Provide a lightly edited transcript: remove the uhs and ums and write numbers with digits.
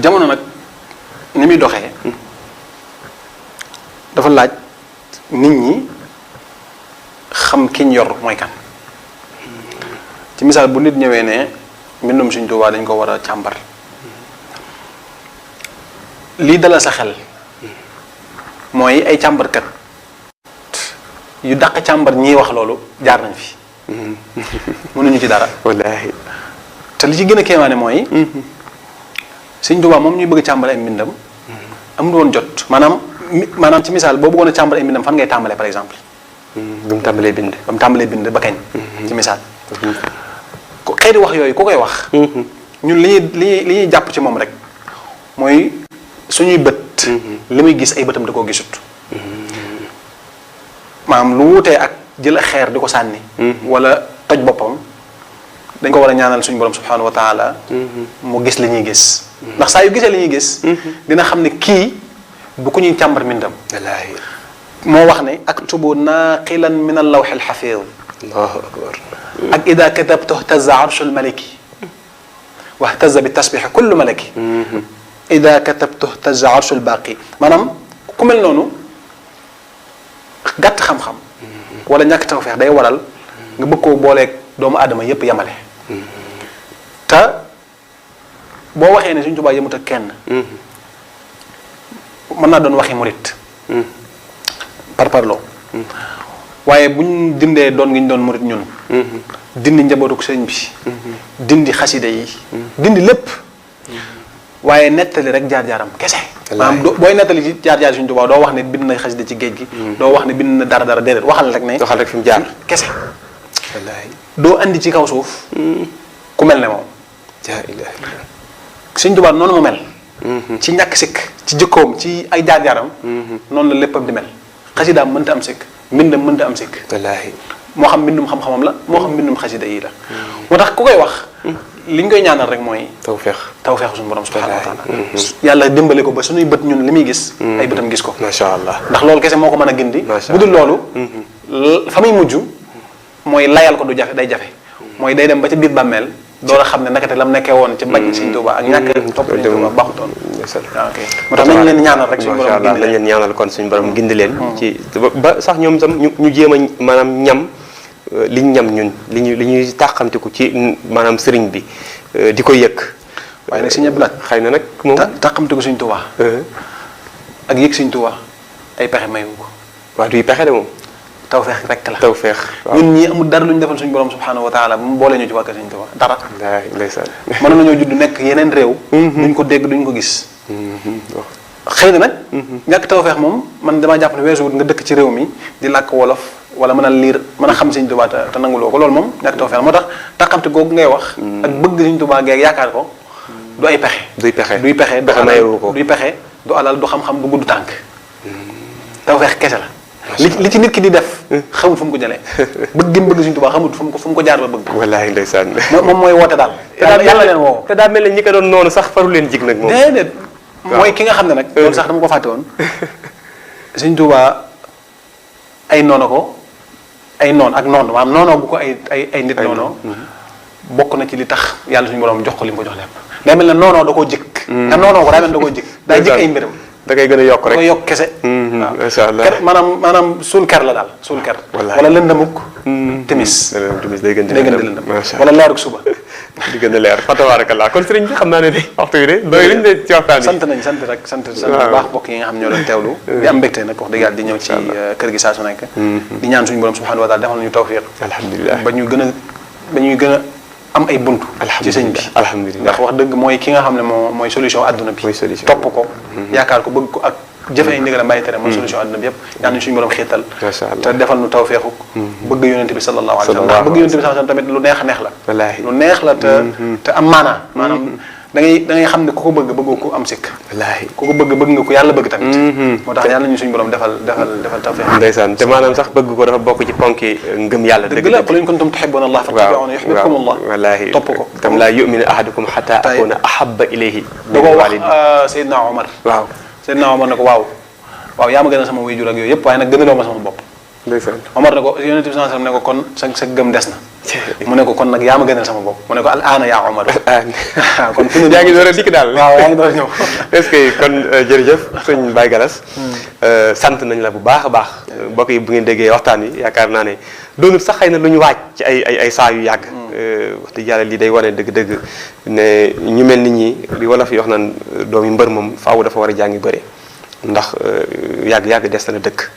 jamono nag ni muy doxee dafa laaj nit ñi xam kiñ yor mooy kan ci misaal bu nit ñëwee ne mbindum Sëriñ Tuubaa dañ ko war a càmbar lii dalal sa xel mooy ay càmbarkat yu dàq càmbar ñiy wax loolu jaar nañ fi mënuñu ci dara wallaahi te li ci gën a kéemaane mooy Sëriñ Tuubaa moom ñuy bëgg càmbale ay mbindam amul woon jot maanaam ci misaal boo bëggoon a càmbale ay mbindam fan ngay tàmbalee par exemple ba mu tàmbalee bind ba kañ ci misaal xeeti wax yooyu ku koy wax ñun li ñuy jàpp ci moom rek mooy suñuy bët li muy gis ay bëtam da koo gisut maanaam lu wutee ak jël a xeer di ko sànni wala toj boppam dañ ko war a ñaanal suñu borom subhanahu wa taala mu gis li ñuy gis ndax saa yu gisee li ñuy gis dina xam ne kii du ku ñuy càmbar mbindam wallaahi moo wax ne aktubu naaqilan min allawxi alxafid allahu akbar ak ida katabtu ihtaza arshu almaliki wa ihtaza bi tasbixi kullu malaki ida katabtu ihtaza arshu albaqi maanaam ku mel noonu gàtt xam-xam wala ñàkk tawfeex day waral nga bëgg koo booleeg doomu aadama yépp yemale te boo waxee ne Sëriñ Tuubaa yëmut ak kenn mën naa doon waxi murit par parloo waaye buñ dindee doon gi ñu doon murit ñun dindi njabootuk sëriñ bi dindi xasida yi dindi lépp waaye nettali rek jaar-jaaram kese maanaam booy nettali ci jaar-jaar Sëriñ Tuubaa doo wax ne bind na xasida ci géej gi doo wax ne bind na dara déedéet waxal rek ne waxal rek fi mu jaar kese wallaahi doo andi ci kaw suuf ku mel ne moom laa ilaaha illallaah Sëriñ Tuubaa noonu mu mel ci ñàkk sikk ci jëkkoom ci ay jaar-jaaram noonu la léppam di mel xasidaam mënta am sikk mbindam mënta am sikk wallaahi moo xam mbindum xam-xamam la moo xam mbindum xasida yi la moo tax ku koy wax li ñu koy ñaanal rek mooy tawfeex suñu borom subhanahu wa taala yàlla dimbale ko ba suñuy bët ñun li muy gis ay bëtam gis ko macha allah ndax loolu kese moo ko mën a gindi bu dul loolu fa muy mujj mooy layal ko du jafe day jafe mooy day dem ba ca biir bàmmeel door a xam ne nakate lam nekkee woon ci bañ Sëriñ Tuubaa ak ñàkk topp Sëriñ Tuubaa baaxutoon ok moo tax nañ leen ñaanal rek suñu borom gindi leen lañ leen ñaanal kon suñu borom gindi leen ci ba sax ñoom tam ñu jéem a maanaam ñam liñ ñam ñun li ñuy tàqamtiku ci maanaam sëriñ bi di ko yëg waaye nag Sëriñ Abdou Lahad xëy na nag moom tàqamtiku Sëriñ Tuubaa ak yëg Sëriñ Tuubaa ay pexe mayu ko waaw duy pexe de moom tawfeex rek la tawfeex ñun ñii amul dara lu ñu defal suñu borom subhanahu wa taala ba mu boole ñu ci wàkk Sëriñ Tuubaa dara ndeysaan mën nañoo judd nekk yeneen réew duñ ko dégg duñ ko gis xëy na nag ñàkk tawfeex moom man damaa jàpp ne weesuwut nga dëkk ci réew mi di làkk wolof wala mën a liir mën a xam Sëriñ Tuubaa te nanguloo ko loolu moom ñàkk tawfeex moo tax taxamte googu ngay wax ak bëgg Sëriñ Tuubaa geeg yaakaar ko du ay pexe duy pexe du pexe du alal du xam-xam du gudd tànk tawfeex kese la li ci nit ki di def xamut fu mu ko jëlee bëgg gi mu bëgg Sëriñ Tuubaa xamut fu mu ko jaar ba bëgg wallaahi ndeysaan moom mooy woote daal yàlla leen woo te daa mel ne ñi ko doon noonu sax faru leen jig nag moom déedéet mooy ki nga xam ne nag loolu sax dama ko fàtte woon Sëriñ Tuubaa ay noonu ko ay noon ak noonu maanaam noonoo bu ko ay nit noonoo bokk na ci li tax yàlla suñu borom jox ko li mu ko jox lépp day mel ne noonoo da koo jëkk nga noonoo ko daa mel ne da koo jëkk daa jëkk ay mbiram da koy gën a yokk rek da koy yokk kese waaw macha allah ker maanaam suul ker la daal suul ker wala lëndamuk timis day gën di lëndam wala leeruk suba di gën a leer fa tabarakallah kon sëriñ bi xam naa ne de waxtu yi de doy nañ de ci waxtaan yi sant bu baax bokk yi nga xam ñoo doon teewlu di am mbégte nag wax dëgg yàlla di ñëw ci kër gi saa su nekk di ñaan suñu borom subhanahu wa taala defal ñu tawfiq alhamdulilah ba ñuy gën a am ay buntu ci sëñ bi alhamdulilah ndax wax dëgg mooy ki nga xam ne mooy solution adduna bi topp ko yaakaar ko bëgg ko ak jëfe ay ndigalam bàyyi tere mooy solution adduna bi yëpp ñaan ñu suñu borom xiital te defal nu tawfeexu bëgg yonente bi sallallahu alayhi wa sallam ndax bëgg yonente bi sallallahu alayhi wa sallam tamit lu neex a neex la lu neex la te am maanaa maanaam da ngay xam ne ku ko bëgg bëggoo ko am sikk wallaahi ku ko bëgg nga ko yàlla bëgg tamit moo tax yàlla ñu suñu borom defal tawfeex ndeysaan te maanaam sax bëgg ko dafa bokk ci ponki ngëm yàlla dëgg la qul in kuntum tuhibbuna Allah fattabi'uni yuhbibkum Allah wallaahi topp ko tam laa yu'minu ahadukum hatta akuna ahabba ilayhi da ko wax Seydina Omar waaw Seydina Omar ne ko waaw yaa ma gën a sama waajur ak yooyu yëpp waaye nag gënaloo ma sama bopp ndeysaan Omar ne ko Yonent bi sallallahu alayhi wasallam ne ko kon sa gëm des na mu ne ko kon nag yaa ma gënal sama bopp mu ne ko al aana yaa Omar kon fi yaa ngi door a dikk daal. waaw yaa ngi door a ñëw. est-ce que kon jërëjëf sëñ Baye Gallas sant nañ la bu baax a baax mbokk yi bu ngeen déggee waxtaan wi yaakaar naa ne doonul sax xëy na lu ñu waaj ci ay saa yu yàgg wax dëgg yàlla lii day wane dëgg-dëgg ne ñu mel nit ñi li wolof yi wax naan doomi mbër moom faaw dafa war a jàngi bëre ndax yàgg-yàgg des na dëkk